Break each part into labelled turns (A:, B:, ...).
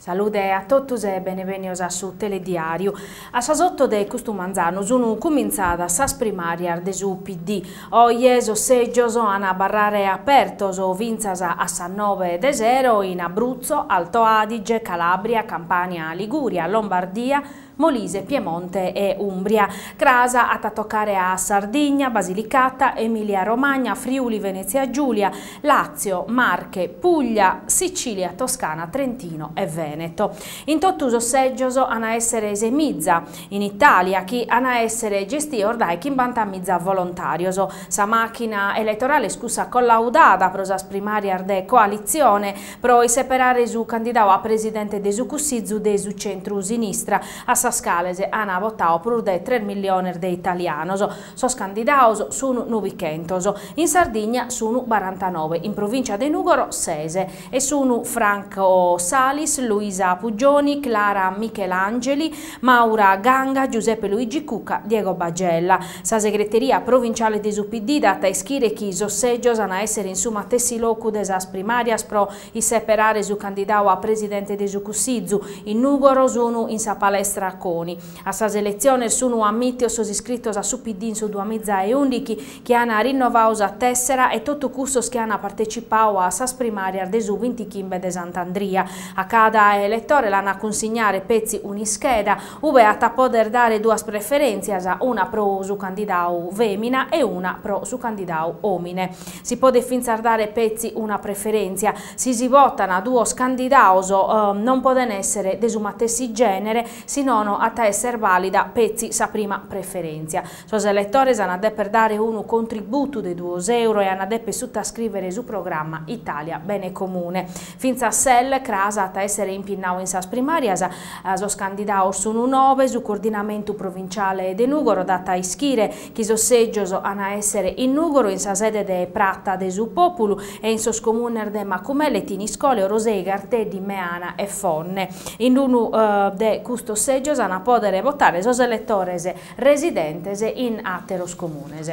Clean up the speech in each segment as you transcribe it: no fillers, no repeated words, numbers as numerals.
A: Salude a totus e benevenios a su Telediariu. A sas oto de custu manzanu sun cumintzadas sas primarias de su PD. Oje sos sègios an a abarrare apertos fintzas a sas nobe de sero in Abruzzo, Alto Adige, Calabria, Campania, Liguria, Lombardia, Molise, Piemonte e Umbria. Cras at a tocare a Sardigna, Basilicata, Emilia Romagna, Friuli Venezia Giulia, Lazio, Marche, Puglia, Sicilia, Toscana, Trentino e Veneto. In totu sos sègios an a èssere semiza in Itàlia chi an a èssere gestios dae chimbantamiza volontàrios. Sa màchina eletorale est cussa collaudada pro sas primàrias de coalitzione pro isseperare su candidadu a presidente de su Cussizu de su centru-sinistra, a sas cales an votadu prus de tres milliones de italianos. Sos candidados sun nobichentos, in Sardigna sun barantanobe, in provìncia de Nùgoro ses, e sun Franco Salis, Luisa Puggioni, Clara Michelangeli, Maura Ganga, Giuseppe Luigi Cucca, Diego Bagella. Sa segreteria provinciale de su PD dat a ischire chi sos sègios an a èssere in su matessi locu de sas primàrias pro isseperare su candidadu a presidente de su Cussizu, in Nùgoro sun in sa palestra Coni. A sas eletziones sun ammìtios sos iscritos a su PD in su duamiza e ùndighi chi an rinnovadu sa tèssera e totu cussos chi an partecipadu a sas primàrias de su bintichimbe de Sant'Andria. A cada eletore l'an a cunsignare petzi un'ischeda, ube at a poder dare duas preferèntzias, una pro su candidadu fèmina e una pro su candidadu òmine. Si podet fintzas dare petzi una preferèntzia. Si si votan duos candidados non poden èssere de su matessi gènere, si nono at a èssere vàlida petzi sa prima preferèntzia. Sos eletores an a deper dare unu contributu de duos euro e an a deper sutascrìvere su programma Italia Bene Comune. Fintzas SEL cras at a èssere impinnadu in sas primàrias. Sos candidados sunu nobe, su coordinamentu provinciale de Nùgoro dat a ischire chi sos sègios an a èssere in Nùgoro, in sa sede de Prata de su Pòpulu e in sos comunes de Macumele, Thiniscole, Orosei, Garteddi, Meana e Fonne. In unu de custos sègios an a pòdere votare sos eletores residentes in àteros comunes.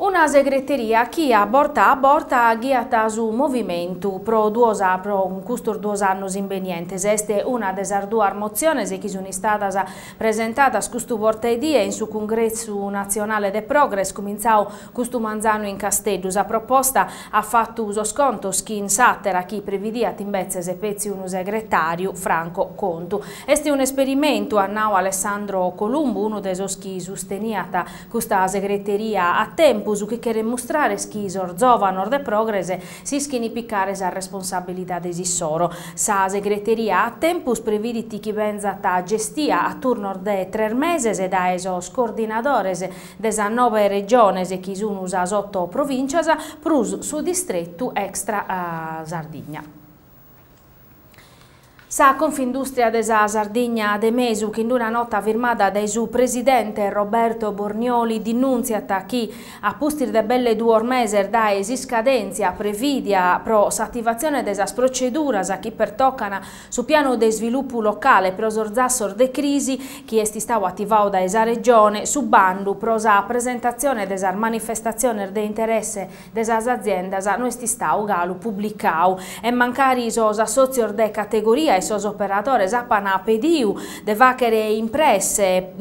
A: Una segreteria chi a borta a borta ghiat su movimentu pro duos pro custos duos annos imbenientes. Est una de sas duas motziones chi sunt istadas presentadas custu bortaedie in su Cungressu Natzionale de Progres, cumintzadu custu manzanu in Casteddu. Sa proposta at fatu sos contos chin s'àtera chi previdiat imbetzes petzi unu segretàriu, Franco Contu. Est un'esperimentu, at nadu Alessandro Columbu, unu de sos chi susteniat Custa segreteria a tempus chi cheret mustrare est chi sos zòvanos de Progres s'ischin picare sas responsabilidades issoro. Sa segreteria a tempus previdit chi benzat gestia a turnos de tres meses dae sos coordinadores de sas nobe regiones chi sun sas oto provìntzias prus su distretu extra Sardigna. Sa Confindustria de sa Sardigna de Mesu, chin una nota firmada dae su presidente Roberto Bornioli, dinùntziat chi, a pustis de belle duos meses dae s'iscadèntzia prevìdia pro s'ativatzione de sas proceduras chi pertocan su pianu de isvilupu locale pro sos zassos de crisi chi est istadu ativadu dae sa Regione, su bandu pro sa presentatzione de sas manifestatziones de interesse de sas aziendas no est istadu galu publicadu e mancari sos assòtzios de categoria e sos operadores apan pedidu de fàghere in presse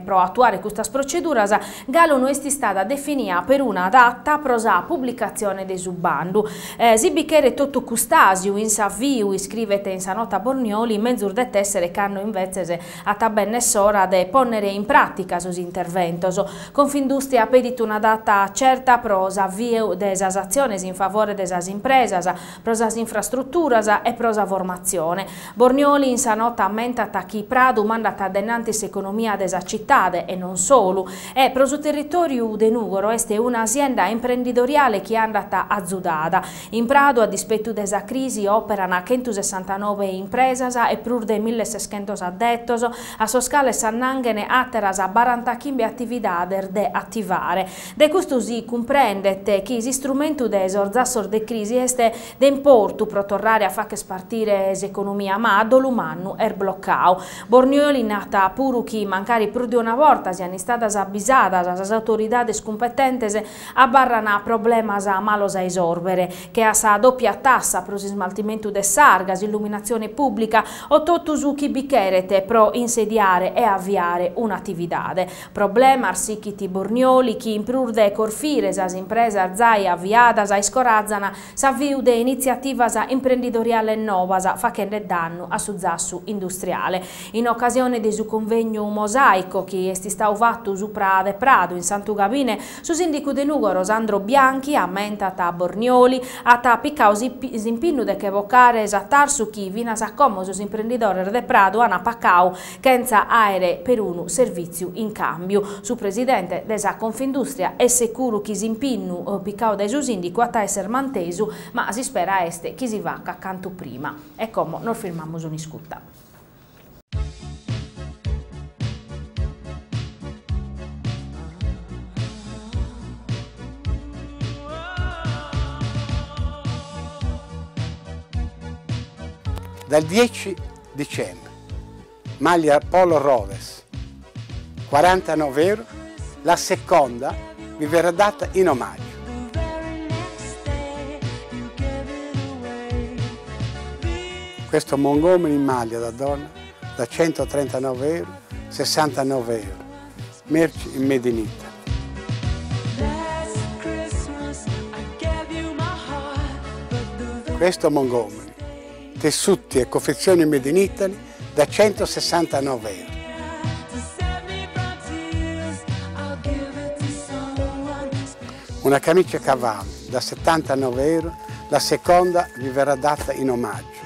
A: pro atuare custas proceduras, galu no est istada definia peruna data pro sa publicatzione de su bandu. Si bi cheret totu cust'àsiu in s'aviu, iscrivet in sa nota Bornioli, menzus det èssere cando invetzes At a bènnere s'ora de pònnere in pràtica sos interventos. Confindustria pedit una data certa pro s'aviu de sas atziones in favore de sas impresas, pro sas infrastruturas e pro sa formatzione. Bornioli in sa nota ammentat chi Pradu mandat a denantis s'economia de sa citade e non solu e pro su territòriu de Nùgoro est una sienda imprendidoriale chi andat azudada. In Pradu, a dispetu de sa crisi, òperan chentusessantanobe impresas e prus de milleseschentos addetos, a sos cales s'annanghen àteras barantachimbe atividades de ativare. De custu si cumprendet chi s'istrumentu de sos zassos de crisi est de importu pro torrare a fagher partire s'economia. s'economia, ma a dolu mannu est blocau. Bornioli nat puru chi mancari prus de una borta siant istadas abisadas sas autoridades cumpetentes, abarrant problemas malos a isòrbere, che a sa dòpia tassa pro s'ismaltimentu de s'arga, s'illuminatzione pùblica o totu su chi bi cheret pro insediare e aviare un'atividade. Problemas, sichit Bornioli, chi in prus de corfire sas impresas zai aviadas, iscorazan s'aviu de initziativas imprendidoriales novas, fachende dannu a su zassu industriale. In ocasione de su convegnu Mosaico chi est istadu fatu supra de Pradu in Santu Gabine, su sìndicu de Nùgoro Sandro Bianchi, ammentat Bornioli, at picadu s'impinnu de che bocare s'atarsu chi finas a como sos imprendidores de Pradu ant pacadu chentza àere perunu servìtziu in càmbiu. Su presidente de sa Confindustria est securu chi s'impinnu picadu dae su sìndicu at a èssere mantesu, ma s'ispera est chi si facat cantu prima. E como nos firmamus un'iscuta.
B: Dal 10 dicembre, maglia Polo Rolex, 49 euro, la seconda vi verrà data in omaggio. Questo Montgomery in maglia da donna da 139 euro, 69 euro. Merci in Made in Italy. Questo Montgomery, tessuti e confezioni Made in Italy da 169 euro. Una camicia cavallo da 79 euro, la seconda vi verrà data in omaggio.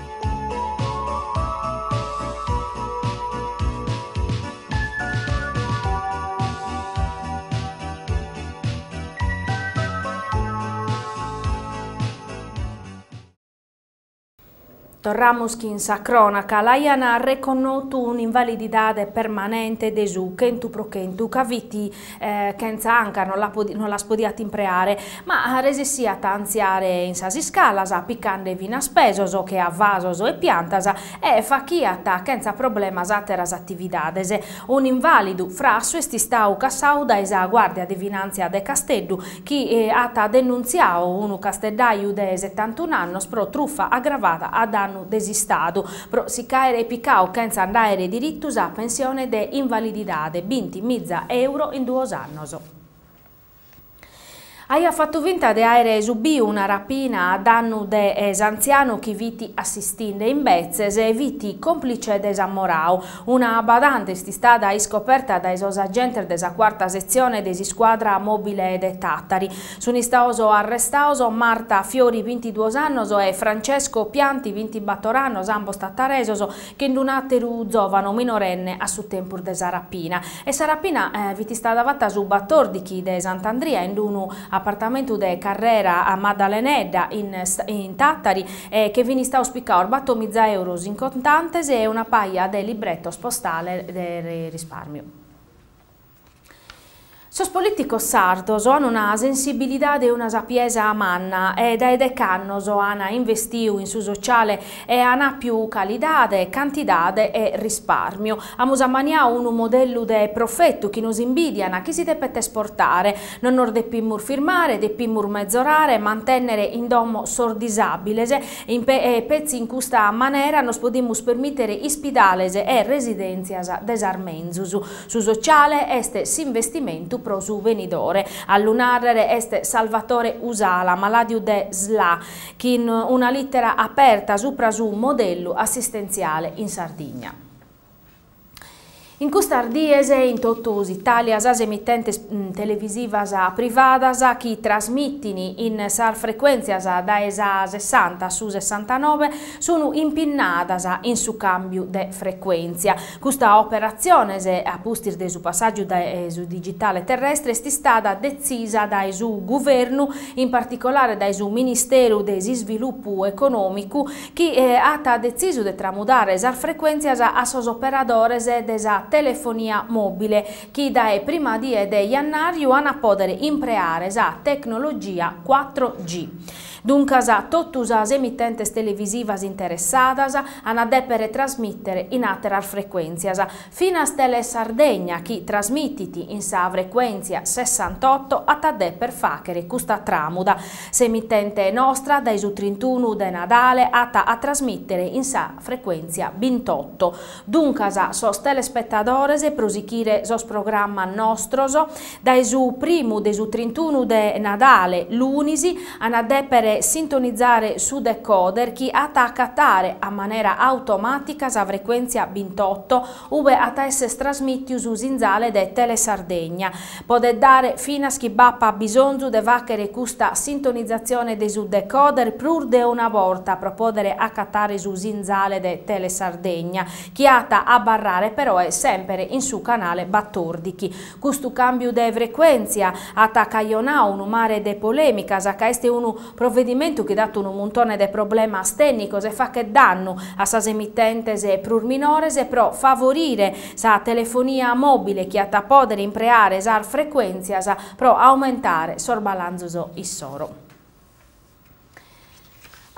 A: Torramus chin sa cronaca, l'aian reconnotu un'invalididade permanente de su 100% ca fit chentza ancas non las podiat impreare, ma resessiat a antziare in sas iscalas, picande finas pesos che a vasos e piantas e fachiat chentza problemas àteras atividades. Un'invàlidu frassu est istadu cassadu dae sa Guàrdia de Finàntzia de Casteddu chi at denuntziadu unu casteddaju de setantun'annos pro trufa agravada a dannu de s'Istadu, pro si ch'àere picadu chentza nd'àere diritu sa pensione de invalididade, bintimiza euro in duos annos. Aiat fatu finta de àere subiu una rapina a dannu de s'antzianu chi fit assistinde, imbetzes fit còmplice de s'ammorau. Una badante est istada iscoperta dae sos agentes de sa cuarta setzione de s'iscuadra mòbile de Tàtari. Sunt istados arrestados Marta Fiori, bintiduos annos, e Francesco Pianti, bintibator annos, ambos tataresos, chin d'un'àteru zòvanu minorenne a su tempus de sa rapina. E sa rapina fit istada fata su batòrdichi de Sant'Andria in unu apartamentu de carrera Maddalenedda in in Tàtari e che fin istados picados batomiza euros in contantes e una paja de libretos postales de rispàrmiu. Sos polìticos sardos an una sensibilidade e una sapiesa manna e dae dech'annos an investiu in su sociale e an àpiu calidade, cantidade e rispàrmiu. Amus ammaniadu unu modellu de profetu chi nos imbìdian, chi si depet esportare. Non nos depimus firmare, depimus mezorare, mantènnere in domo sos disàbiles e petzi in custa manera nos podimus permìtere ispidales e residèntzias de sas menzus. Su sociale est s'investimentu pro su venidore. A lu nàrrere est Salvatore Usala, malàdiu de Sla, chin una lìtera aperta supra su modellu assistentziale in Sardigna. In custas dies in totu s'Itàlia sas emitentes televisivas privadas chi trasmitin in sas frecuèntzias dae sa sessanta a su sessantanoe sun impinnadas in su càmbiu de frecuèntzia. Custa operatzione, a pustis de su passàgiu dae su digitale terrestre, est istada detzisa dae su Guvernu, in particolare dae su Ministeru de s'Isvilupu Econòmicu, chi at detzisu de tramudare sas frecuèntzias a sos operadores de sa. telefonia mòbile, chi dae prima die de jannàriu an a pòdere impreare sa tecnologia 4G. Duncas totu sas emitentes televisivas interessadas an a dèpere trasmìtere in àteras frecuèntzias, Finas Telesardegna, chi trasmitit in sa frecuèntzia sessantotto, at a dèper fàghere custa tràmuda. S'emitente nostra dae su trintunu de Nadale at a trasmìtere in sa frecuèntzia bintotto. Duncas sos telespetadores pro sighire sos programmas nostros dae su primu de su trintunu de Nadale, lunis, an a dèpere sintonizare su decoder chi at a acatare a manera automàtica sa frecuèntzia bintotto ue at a èssere trasmìtiu su sinzale de Telesardegna. Podet dare finas chi b'apat bisonzu de fàghere custa sintonizatzione de su decoder prus de una borta pro pòdere acatare su sinzale de Telesardegna, chi at a abarrare peroe semper in su canale batòrdichi. Custu càmbiu de frecuèntzia at cajonadu unu mare de polèmicas, ca est unu provedimentu chi dat unu muntone de problemas tènnicos e faghet dannu a sas emitentes prus minores pro favorire sa telefonia mòbile chi at a pòdere impreare sas frecuèntzias pro aumentare sos balanzos issoro.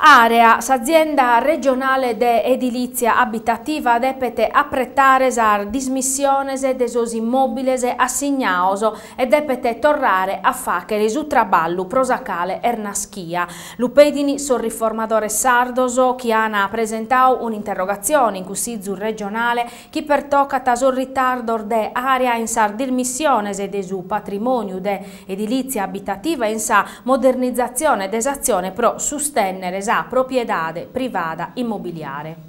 A: Area, s'azienda regionale de edilìtzia abitativa depet apretare sas dismissiones de sos immòbiles assignados e depet torrare a fàghere su traballu pro sa cale est naschia. Lu pedin sos riformadores sardos chi an presentadu un'interrogatzione in Cussizu regionale chi pertocat sos ritardos de Area in sas dismissiones de su patrimòniu de edilìtzia abitativa e in sa modernizatzione de s'atzione pro sustènnere sa propiedade privada immobiliare.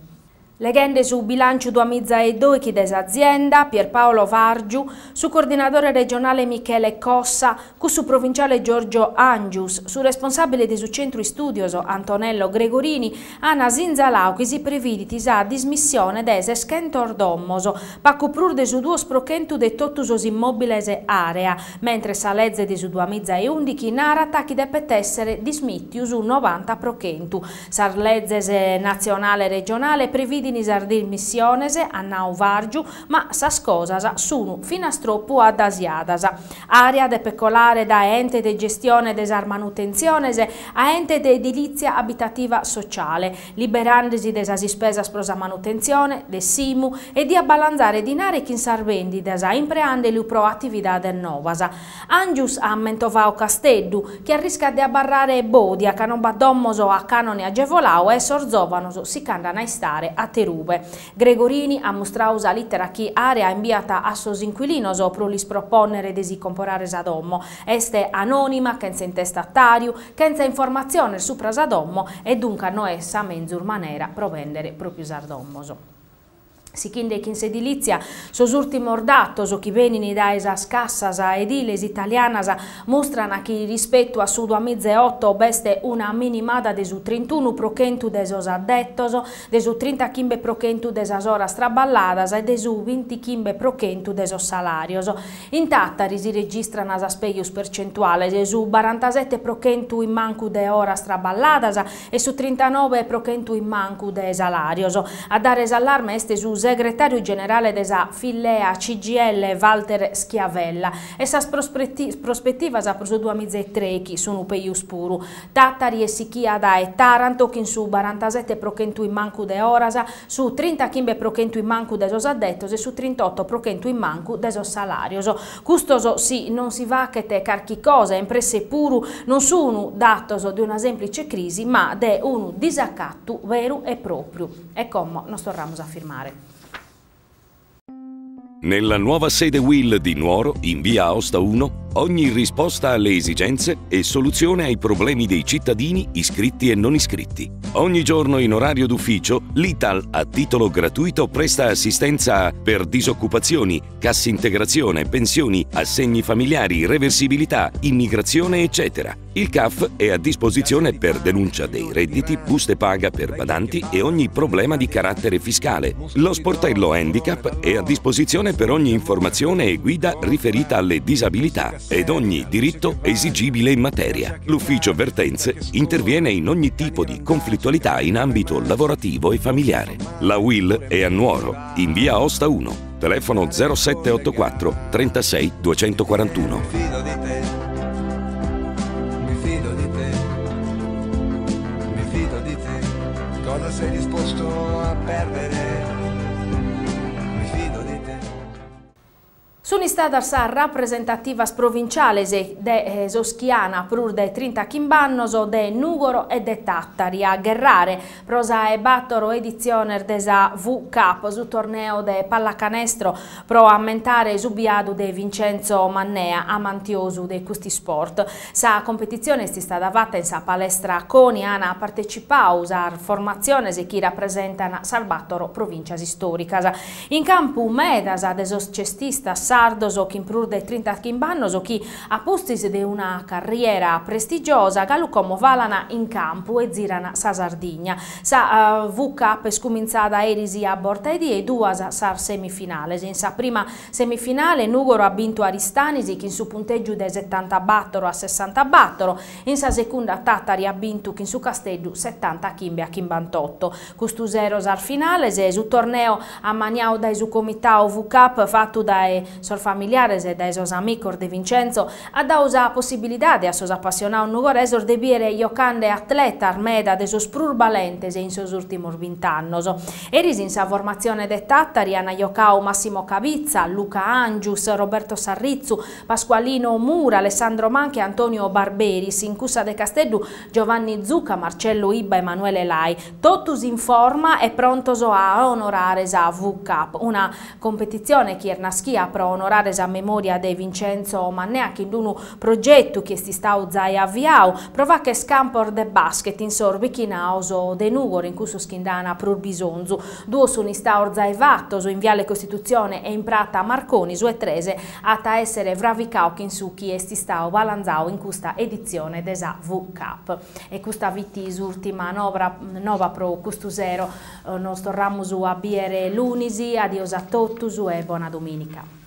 A: Leghende su bilànciu duamiza e dòighi de s'azienda, Pierpaolo Vargiu, su coordinadore regionale Michele Cossa, cussu provinciale Giorgio Angius, su responsàbile de su Centru Istùdios Antonello Gregorini, An sinzaladu chi si previdit sa dismissione de seschentos domos, pagu prus de su duos pro chentu de totu sos immòbiles Area, mentres sa leze de su duamiza e ùndighi narat chi depet èssere dismìtiu su novanta pro chentu. Sas lezes natzionale e regionale previdin sas dismissiones, at nadu Vargiu, ma sas cosas sun finas tropu addasiadas. Area depet colare dae ente de gestione de sas manutentziones a ente de edilìtzia abitativa sociale, liberandesi de sas ispesas pro sa manutentzione, de s'IMU, e diat balanzare dinare chin sas bèndidas, impreandelu pro atividades novas. Angius at mentovadu Casteddu, chi arriscat de abarrare bòdia ca non b'at domos a cànone agevoladu e sos zòvanos si ch'andan a istare aterube. Gregorini at mustradu sa lìtera chi Area imbiat a sos inquilinos pro lis propònnere de si comporare sa domo. Est anònima, chentza intestatàriu, chentza informatziones supra sa domo e duncas no est sa menzus manera pro bèndere pròpiu sas domos. Sighende chin s'edilìtzia, sos ùrtimos datos chi benin dae sas cassas ediles italianas mustran chi rispetu a su duamiza e oto b'est una minimada de su trintunu pro chentu de sos addetos, de su trintachimbe pro chentu de sas oras traballadas e de su bintichimbe pro chentu de sos salàrios. In Tàtari si registran sas pejus percentuales, su barantasete pro chentu in mancu de oras traballadas e su trintanoe pro chentu in mancu de salàrios. A dare s'allarme est su segretàriu generale de sa Fillea CGIL Walter Schiavella e sas prospetivas pro su duamiza e trèighi sun pejus puru. Tàtari est sighia dae Taranto chin su barantasete pro chentu in mancu de oras, su trintachimbe pro chentu in mancu de sos addetos e su trintotto pro chentu in mancu de sos salàrios. Custos, si non si faghet carchi cosa in presse puru, non sun datos de una sèmplice crisi ma de unu disacatu veru e pròpriu. E como nos torramus a firmare.
C: Nella nuova sede Will di Nuoro, in via Aosta 1, ogni risposta alle esigenze e soluzione ai problemi dei cittadini iscritti e non iscritti. Ogni giorno in orario d'ufficio, l'Ital a titolo gratuito presta assistenza per disoccupazioni, cassa integrazione, pensioni, assegni familiari, reversibilità, immigrazione, eccetera. Il CAF è a disposizione per denuncia dei redditi, buste paga per badanti e ogni problema di carattere fiscale. Lo sportello Handicap è a disposizione per ogni informazione e guida riferita alle disabilità. ed ogni diritto esigibile in materia. L'ufficio vertenze interviene in ogni tipo di conflittualità in ambito lavorativo e familiare. La UIL è a Nuoro, in via Aosta 1, telefono 0784 36 241.
D: Mi fido di te, mi fido di te, mi fido di te, cosa sei disposto a perdere? Mi fido di te.
A: Sunt istadas sas rapresentativas provinciales de sos chi an prus de trintachimb'annos de Nùgoro e de Tàtari a gherrare pro sa 'e bàtoro editziones de sa V-Cup, su torneo de pallacanestro pro ammentare su biadu de Vincenzo Mannea, amantiosu de cust'isport. Sa competitzione est istada fata in sa palestra Coni, an partecipadu sas formatziones chi rapresentan sas bàtoro provìntzias istòricas. In campu medas de sos cestistas sardos chin prus de trintachimb'annos chi, a pustis de una carriera prestigiosa, galu como falan in campu e ziran sa Sardigna. Sa V-Cup est cumintzada eris a borta 'e die, duas sas semifinales. In sa prima semifinale Nùgoro at bintu Aristanis chin su puntègiu de setantabàtoro a sessantabàtoro, in sa segunda Tàtari at bintu chin su Casteddu setantachimbe a chimbantoto. Custu sero sas finales, su torneo ammaniadu dae su comitadu V-Cup fatu dae sos familiares e dae sos amicos de Vincenzo, at dadu sa possibilidade a sos apassionados nugoresos de bìere jocande atletas meda de sos prus balentes in sos ùrtimos bint'annos. Eris in sa formatzione de Tàtari ant jocadu Massimo Cabitza, Luca Angius, Roberto Sarritzu, Pasqualino Mura, Alessandro Manca e Antonio Barberis, in cussa de Casteddu Giovanni Zucca, Marcello Ibba e Emanuele Lai, totus in forma e prontos a onorare sa V-Cup, una competitzione chi est naschia pro onorare sa memòria de Vincenzo Mannea chin unu progetu chi est istadu zai aviadu pro fagher campos de basket in sos bichinados de Nùgoro in cussos chi nd'an prus bisonzu. Duos sun istados zai fatos, in Viale Costitutzione e in Prata Marconi, su 'e tres at a èssere fravicadu chin su chi est istadu balanzadu in custa editzione de sa V-Cup. E custa fit s'ùrtima nova pro custu sero. Nos torramus a bìere lunis. Adios a totus e bona domìnica.